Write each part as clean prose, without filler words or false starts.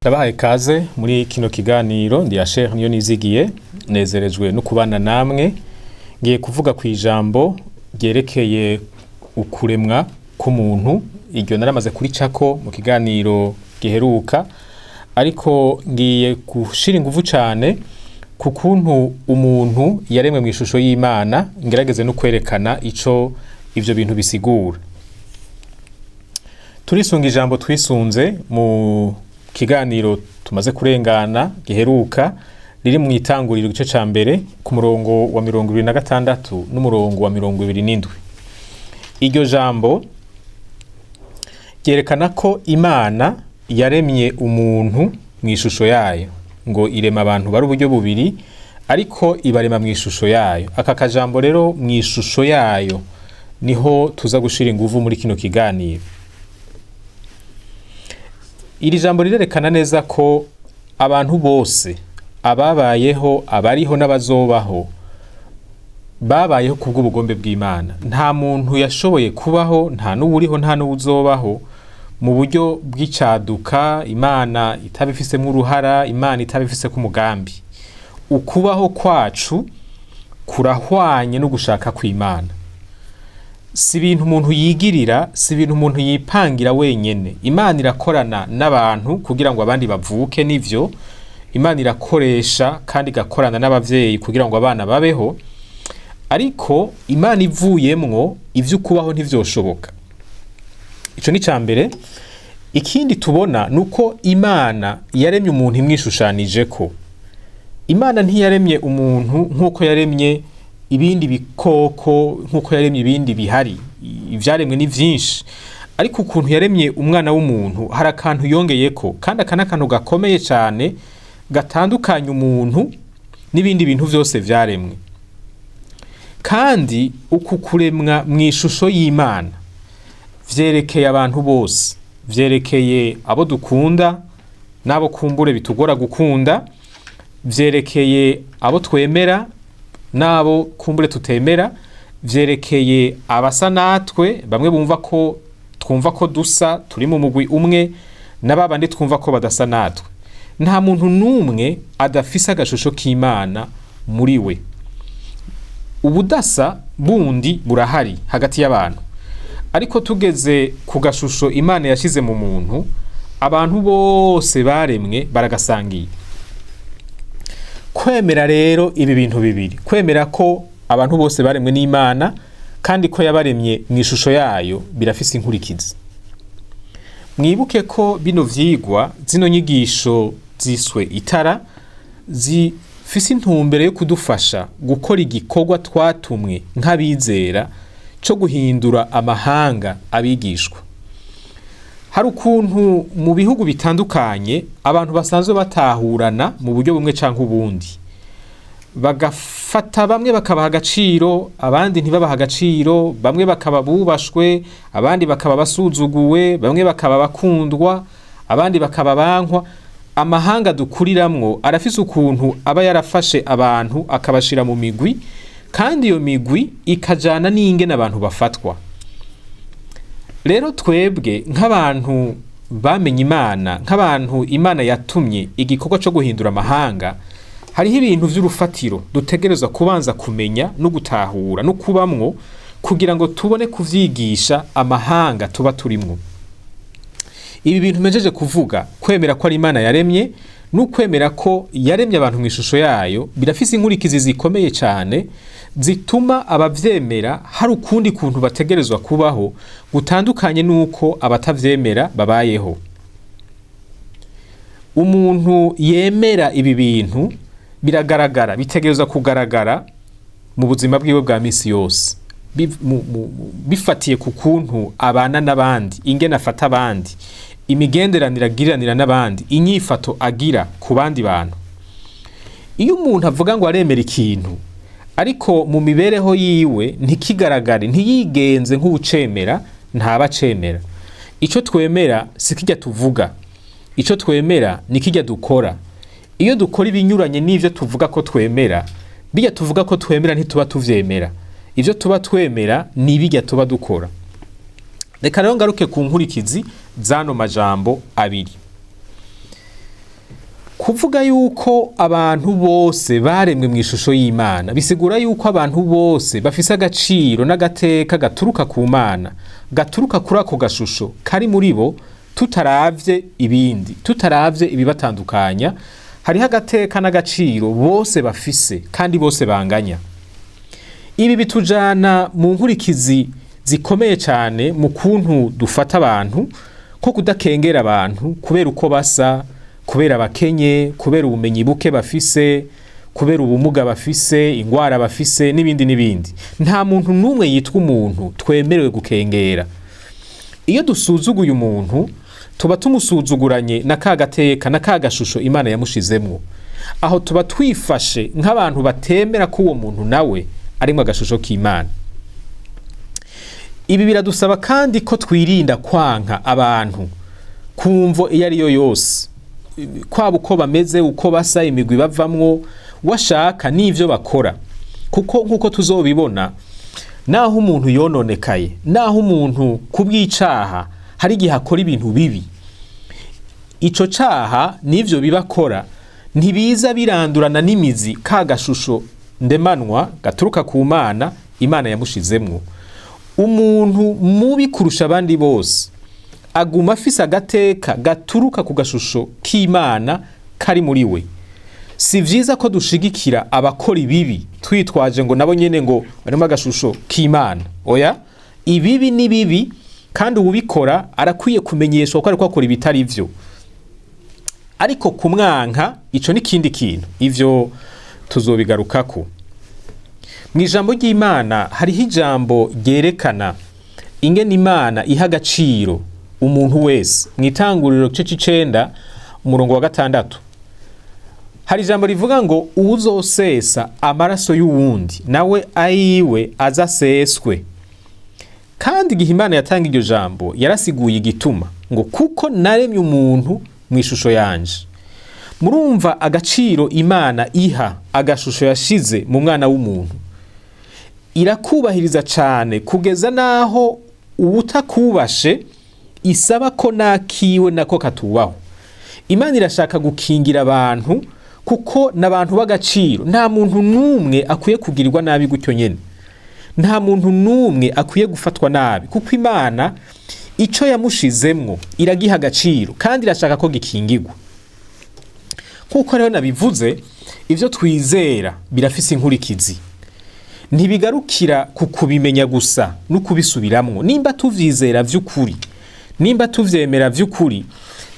Ndabahaye ikaze muri kino kiganiro. Ndi Asher niyo nizigiye, nezerejwe no kubana namwe. Ngiye kuvuga ku ijambo ryerekeye ukuremwa k'umuntu. Iryo naramaze kuricako mu kiganiro giheruka, ariko ngiye gushira inguvu cane ku kuntu umuntu yaremwe mu ishusho y'Imana, ngerageze no kwerekana ico ivyo bintu bisigura. Turisunga ijambo twisunze mu kiganiro tumaze kurengana giheruka, riri mu Itanguriro igice ca mbere ku murongo wa 26 n'umurongo wa 27. Iryo jambo ryerekana ko Imana yaremye umuntu mu ishusho yayo, ngo irema abantu bari uburyo bubiri, ariko ibarema mu ishusho yayo. Aka kajambo rero, mu ishusho yayo, niho tuza gushira inguvu muri kino kiganiro. Iri jambo rirerekana neza ko abantu bose, ababayeho, abariho n'abazobaho, babayeho kubw'ubugombe bw'Imana. Nta muntu yashoboye kubaho, nta n'uwuriho, nta n'uwuzobaho mu buryo bw'icaduka, Imana itabifisemo uruhara, Imana itabifiseko umugambi. Ukubaho kwacu kurahwanye no gushaka kw'Imana. Si ibintu umuntu yigirira, si ibintu umuntu yipangira wenyene. Imana irakorana n'abantu kugira ngo abandi bavuke, nivyo. Imana irakoresha kandi igakorana n'abavyeyi kugira ngo abana babeho, ariko Imana ivuyemwo, ivyo kubaho ntivyoshoboka. Ico ni ca mbere. Ikindi tubona nuko Imana yaremye umuntu imwishushanijeko. Imana ntiyaremye umuntu nk'uko yaremye ibindi bikoko, nk'uko yaremye ibindi bihari. Ivyaremwe ni vyinshi, ariko ukuntu yaremye umwana w'umuntu hari akantu yongeyeko, kandi aka n'akantu gakomeye cane gatandukanya umuntu n'ibindi bintu vyose vyaremwe. Kandi uku kuremwa mu ishusho y'Imana vyerekeye abantu bose, vyerekeye abo dukunda n'abo kumbure bitugora gukunda, vyerekeye abo twemera n'abo kumbure tutemera, vyerekeye abasa natwe, bamwe bumva ko twumva ko dusa, turi mu mugwi umwe, n'ababandi twumva ko badasa natwe. Nta muntu n'umwe adafise agashusho k'Imana muri we. Ubudasa bundi burahari hagati y'abantu, ariko tugeze ku gashusho Imana yashize mu muntu, abantu bose baremwe baragasangiye. Kwemera rero ibi bintu bibiri, kwemera ko abantu bose baremwe n'Imana kandi ko yabaremye mu ishusho yayo, birafise inkurikizi. Mwibuke ko bino vyigwa, zino nyigisho ziswe Itara, zifise intumbero yo kudufasha gukora igikorwa twatumwe nk'abizera co guhindura amahanga abigishwa. Hari ukuntu mu bihugu bitandukanye abantu basanzwe batahurana mu buryo bumwe canke ubundi, bagafata bamwe bakabaha agaciro, abandi ntibabaha agaciro, bamwe bakaba bubashwe, abandi bakaba basuzuguwe, bamwe bakaba bakundwa, abandi bakaba bankwa. Amahanga dukuriramwo arafise ukuntu aba yarafashe abantu akabashira mu migwi, kandi iyo migwi ikajana n'ingene abantu bafatwa. Rero twebwe nk'abantu bamenye Imana, nk'abantu Imana yatumye igikorwa co guhindura amahanga, hariho ibintu vy'urufatiro dutegerezwa kubanza kumenya no gutahura no kubamwo kugira ngo tubone kuvyigisha amahanga tuba turimwo. Ibi bintu mpejeje kuvuga, kwemera ko ari Imana yaremye n'ukwemera ko yaremye abantu mu ishusho yayo, birafise inkurikizi zikomeye cane zituma abavyemera hari ukundi kuntu bategerezwa kubaho gutandukanye n'uko abatavyemera babayeho. Umuntu yemera ibi bintu biragaragara, bitegerezwa kugaragara mu buzima bwiwe bwa misi yose, bifatiye ku kuntu abana n'abandi, ingene afata abandi, imigenderanire agiriranira n'abandi, inyifato agira ku bandi bantu. Iyo umuntu avuga ngo aremera ikintu, ariko mu mibereho yiwe ntikigaragare, ntiyigenze nk'uwucemera, ntaba acemera. Ico twemera si kirya tuvuga, ico twemera ni kirya dukora. Iyo dukora ibinyuranye n'ivyo tuvuga ko twemera, birya tuvuga ko twemera ntituba tuvyemera. Ivyo tuba twemera ni birya tuba dukora. Reka rero ngaruke ku nkurikizi z'ano majambo abiri. Kuvuga yuko abantu bose baremwe mu ishusho y'Imana bisigura yuko abantu bose bafise agaciro n'agateka gaturuka ku Mana, gaturuka kuri ako gashusho kari muri bo, tutaravye ibindi, tutaravye ibibatandukanya. Hariho agateka n'agaciro bose bafise kandi bose banganya. Ibi bitujana mu nkurikizi zikomeye cyane mu kuntu dufata abantu, ko kudakengera abantu kubera uko basa, kubera abakenye, kubera ubumenyi buke bafise, kubera ubumuga bafise, ingwara bafise, n'ibindi n'ibindi. Nta muntu n'umwe yitwa umuntu twemerewe gukengera. Iyo dusuzuguye umuntu, tuba tumusuzuguranye na ka gateka na ka gashusho Imana yamushizemwo. Aho tuba twifashe nk'abantu batemera ko uwo muntu nawe arimwo agashusho k'Imana. Ibi biradusaba kandi ko twirinda kwanka abantu kumvo iyo ari yo yose, kwaba uko bameze, uko basa, imigwi bavamwo, washaka n'ivyo bakora. Kuko nk'uko tuzobibona, naho umuntu yononekaye, naho umuntu kubw'icaha hari igihe akora ibintu bibi, ico caha n'ivyo bibakora ntibiza birandurana n'imizi ka gashusho ndemanwa gaturuka ku Mana Imana yamushizemwo. Umuntu mubi kurusha abandi bose aguma afise agateka gaturuka ku gashusho k'Imana kari muri we. Si vyiza ko dushigikira abakora ibibi twitwaje ngo nabo nyene ngo barimo agashusho k'Imana. Oya, ibibi ni bibi, kandi uwubikora arakwiye kumenyeshwa ko ariko akora ibitari vyo. Ariko kumwanka ico ni kindi kintu, ivyo tuzobigarukako. Mu ijambo ry'Imana hariho ijambo ryerekana ingene Imana iha agaciro umuntu wese. Mu Itanguriro igice c'icenda umurongo wa 6 hari ijambo rivuga ngo uwuzosesa amaraso y'uwundi nawe ayiwe azaseswe. Kandi igihe Imana yatanga iryo jambo yarasiguye igituma, ngo kuko naremye umuntu mu ishusho yanje. Murumva agaciro Imana iha agashusho yashize mu mwana w'umuntu. Irakubahiriza cane kugeza naho uwutakubashe isaba ko nakiwe nako katubaho. Imana irashaka gukingira abantu kuko n'abantu b'agaciro. Nta muntu n'umwe akwiye kugirirwa nabi gutyo nyene. Nta muntu n'umwe akwiye gufatwa nabi, kuko Imana ico yamushizemwo iragiha agaciro kandi irashaka ko gikingirwa. Nkuko rero nabivuze, ivyo twizera birafise inkurikizi. Ntibigarukira ku kubimenya gusa no kubisubiramwo. Nimba tuvyizera vy'ukuri, nimba tuvyemera vy'ukuri,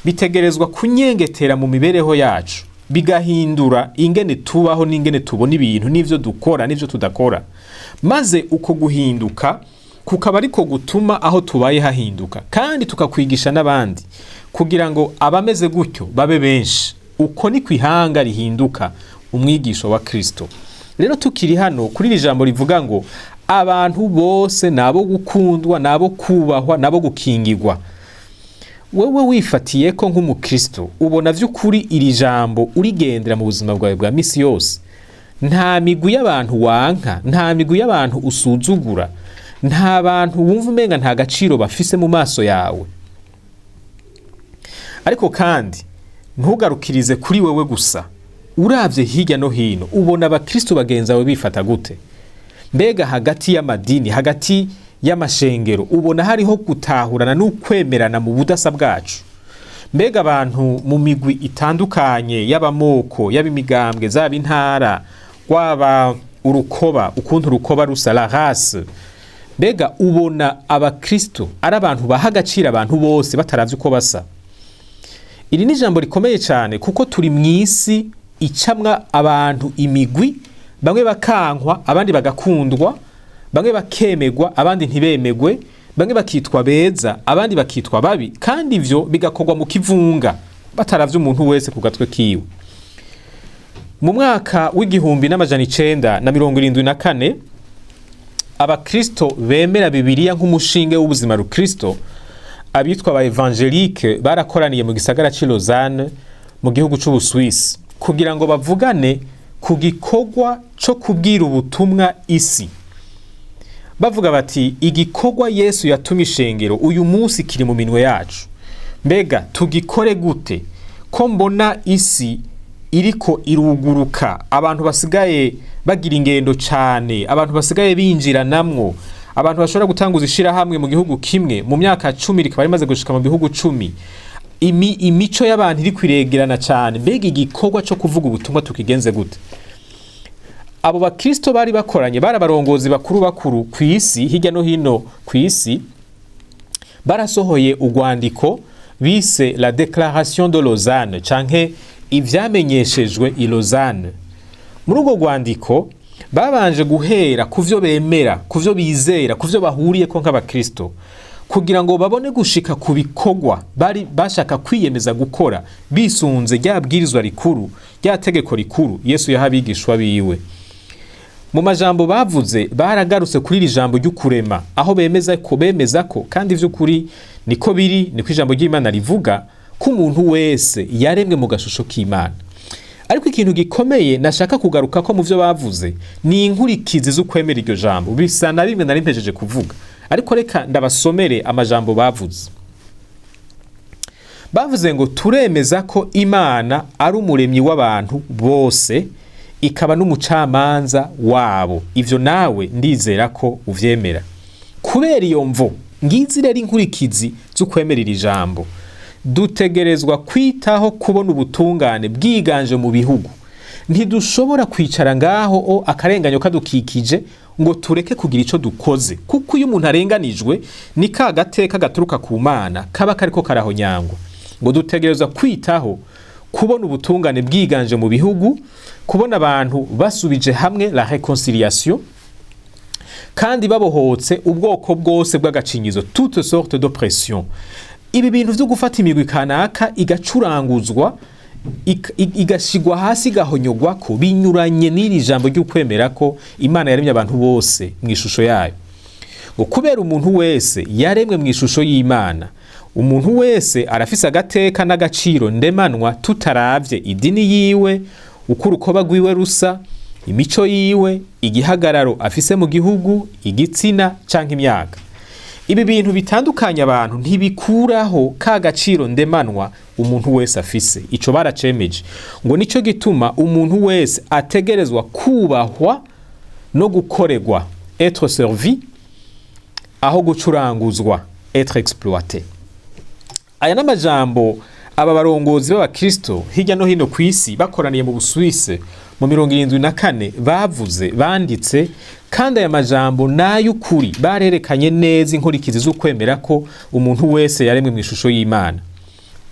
bitegerezwa kunyengetera mu mibereho yacu, bigahindura ingene tubaho n'ingene tubona ibintu, n'ivyo dukora n'ivyo tudakora. Maze uko guhinduka kukaba ariko gutuma aho tubaye hahinduka, kandi tukakwigisha n'abandi kugira ngo abameze gutyo babe benshi. Uko ni kwihanga rihinduka umwigisho wa Kristo. Rero tukiri hano kuri iri jambo rivuga ngo abantu bose nabo gukundwa, nabo kubahwa, nabo gukingirwa, wewe wifatiye ko nk'umukristo ubona vy'ukuri iri jambo urigendera mu buzima bwawe bwa misi yose. Nta migwi y'abantu wanka, nta migwi y'abantu usuzugura, nta bantu wumva umenga nta gaciro bafise mu maso yawe. Ariko kandi ntugarukirize kuri wewe gusa. Uravye hirya no hino ubona abakristo bagenzi bawe bifata gute? Mbega hagati y'amadini, hagati y'amashengero, ubona hariho gutahurana n'ukwemerana mu budasa bwacu? Mbega abantu mu migwi itandukanye y'abamoko, y'abimigambwe, zaba intara, rwaba urukoba, ukuntu urukoba rusa, la race, mbega ubona abakristo ari abantu baha agaciro abantu bose bataravye uko basa? Iri ni ijambo rikomeye cyane, kuko turi mw'isi icamwa abantu imigwi, bamwe bakankwa abandi bagakundwa, bamwe bakemegwa abandi ntibemegwe, bamwe bakitwa beza abandi bakitwa babi, kandi ivyo bigakorwa mu kivunga bataravye umuntu wese ku gatwe kiwe. Mu mwaka w'1974 abakristo bemera Bibiliya nk'umushinge w'ubuzima rukristo, abitwa aba evangelique, barakoraniye mu gisagara c'i Lausanne mu gihugu c'Ubusuwisi kugira ngo bavugane ku gikorwa co kubwira ubutumwa isi. Bavuga bati igikorwa Yesu yatumye ishengero uyu munsi kiri mu minwe yacu. Mbega tugikore gute ko mbona isi Iriko iruguruka, abantu basigaye bagira ingendo cane, abantu basigaye binjiranamwo, abantu bashobora gutanguza ishirahamwe mu gihugu kimwe, mu myaka 10 rikaba rimaze gushika mu bihugu 10. Imico y'abantu iri kwiregerana cane. Mbega igikorwa co kuvuga ubutumwa tukigenze gute? Abo bakristo bari bakoranye, bari abarongozi bakuru bakuru ku isi, hirya no hino ku isi, barasohoye urwandiko bise la Déclaration de Lausanne canke ivyamenyeshejwe i Lausanne. Muri urwo rwandiko babanje guhera ku vyo bemera, ku vyo bizera, ku vyo bahuriyeko nk'abakristo, kugira ngo babone gushika ku bikorwa bari bashaka kwiyemeza gukora bisunze rya bwirizwa rikuru, rya tegeko rikuru Yesu yaha abigishwa biwe. Mu majambo bavuze, baragarutse kuri iri jambo ry'ukurema, aho bemeza ko kandi vy'ukuri niko biri, niko ijambo ry'Imana rivuga ko umuntu wese yaremwe mu gashusho k'Imana. Ariko ikintu gikomeye nashaka kugaruka ko mu vyo bavuze ni inkurikizi z'ukwemera iryo jambo. Bisa na bimwe nari mpejeje kuvuga, ariko reka ndabasomere amajambo bavuze. Bavuze ngo: "Turemeza ko Imana ari umuremyi w'abantu bose, ikaba n'umucamanza wabo." Ivyo nawe ndizera ko uvyemera. "Kubera iyo mvo," ngizi rero inkurikizi z'ukwemera iri jambo, "dutegerezwa kwitaho kubona ubutungane bwiganje mu bihugu. Ntidushobora kwicara ngaho o akarenganyo kadukikije ngo tureke kugira ico dukoze, kuko iyo umuntu arenganijwe ni ka gateka gaturuka ku Mana kaba kariko karahonyangwa." Ngo dutegerezwa kwitaho kubona ubutungane bwiganje mu bihugu, kubona abantu basubije hamwe, la réconciliation, kandi babohotse ubwoko bwose bw'agacinyizo, toute sorte d'oppression. Ibi bintu vyo gufata imigwi kanaka igacuranguzwa, igashigwa hasi, igahonyogwako, binyuranye n'iri jambo ry'ukwemera ko Imana yaremye abantu bose mu ishusho yayo. Ngo kubera umuntu wese yaremwe mu ishusho y'Imana, umuntu wese arafise agateka n'agaciro ndemanwa, tutaravye idini yiwe, uko urukoba rwiwe rusa, imico yiwe, igihagararo afise mu gihugu, igitsina canke imyaka. Ibi bintu bitandukanya abantu ntibikuraho ka gaciro ndemanwa umuntu wese afise. Ico baracemeje. Ngo nico gituma umuntu wese ategerezwa kubahwa no gukorerwa, être servi, aho gucuranguzwa, être exploité. Aya n'amajambo aba barongozi b'abakristo hirya no hino ku isi bakoraniye mu Busuwise mu 74 bavuze, banditse. Kandi aya majambo n'ay'ukuri. Barerekanye neza inkurikizi z'ukwemera ko umuntu wese yaremwe mu ishusho y'Imana.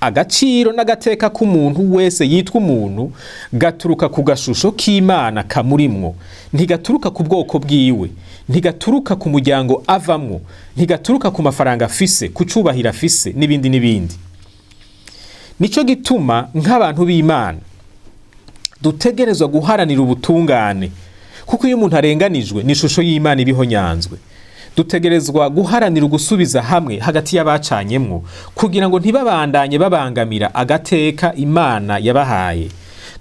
Agaciro n'agateka k'umuntu wese yitwa umuntu gaturuka ku gashusho k'Imana kamurimwo, ntigaturuka ku bwoko bwiwe, ntigaturuka ku muryango avamwo, ntigaturuka ku mafaranga afise, ku cubahiro afise, n'ibindi n'ibindi. Nico gituma nk'abantu b'Imana dutegerezwa guharanira ubutungane, kuko iyo umuntu arenganijwe ni ishusho y'Imana ibihonyanzwe. Dutegerezwa guharanira ugusubiza hamwe hagati y'abacanyemwo, kugira ngo ntibabandanye babangamira agateka Imana yabahaye.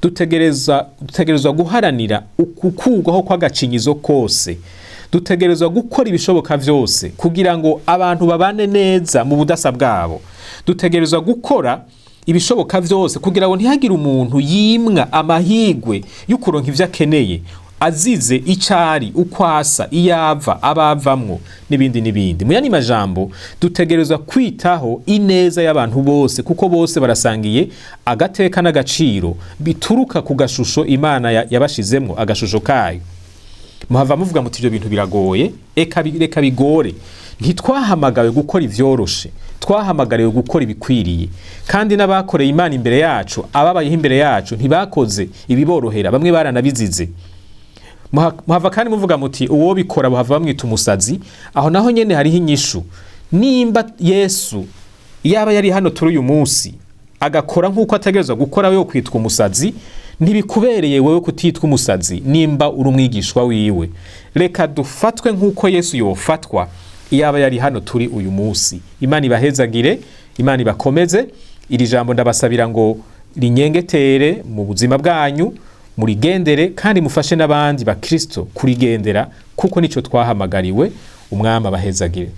Dutegerezwa guharanira ukukurwaho kw'agacinyizo kose. Dutegerezwa gukora ibishoboka vyose kugira ngo abantu babane neza mu budasa bwabo. Dutegerezwa gukora ibishoboka vyose kugira ngo ntihagire umuntu yimwa amahigwe y'ukuronka ivyo akeneye azize icari, ukwasa, iyava, abavamwo, n'ibindi n'ibindi. Mu yandi majambo, dutegerezwa kwitaho ineza y'abantu bose, kuko bose barasangiye agateka n'agaciro bituruka ku gashusho Imana yabashizemwo, agashusho kayo. Muhava muvuga muti: "Ivyo bintu biragoye." Eka reka bigore. Ntitwahamagawe gukora ivyoroshe, twahamagariwe gukora ibikwiriye. Kandi n'abakoreye Imana imbere yacu, ababayeho imbere yacu, ntibakoze ibiborohera, bamwe baranabizize. Muhava kandi muvuga muti: "Uwo bikora buhava bamwita umusazi." Aho naho nyene hariho inyishu. Nimba Yesu yaba yari hano turi uyu munsi agakora nk'uko ategerezwa gukora, we kwitwa umusazi? Ntibikubereye wewe kutitwa umusazi nimba uri umwigishwa wiwe. Reka dufatwe nk'uko Yesu yofatwa iyaba yari hano turi uyu munsi. Imana ibahezagire, Imana ibakomeze. Iri jambo ndabasabira ngo rinyengetere mu buzima bwanyu, murigendere kandi mufashe n'abandi bakristo kurigendera, kuko nico twahamagariwe. Umwami abahezagire.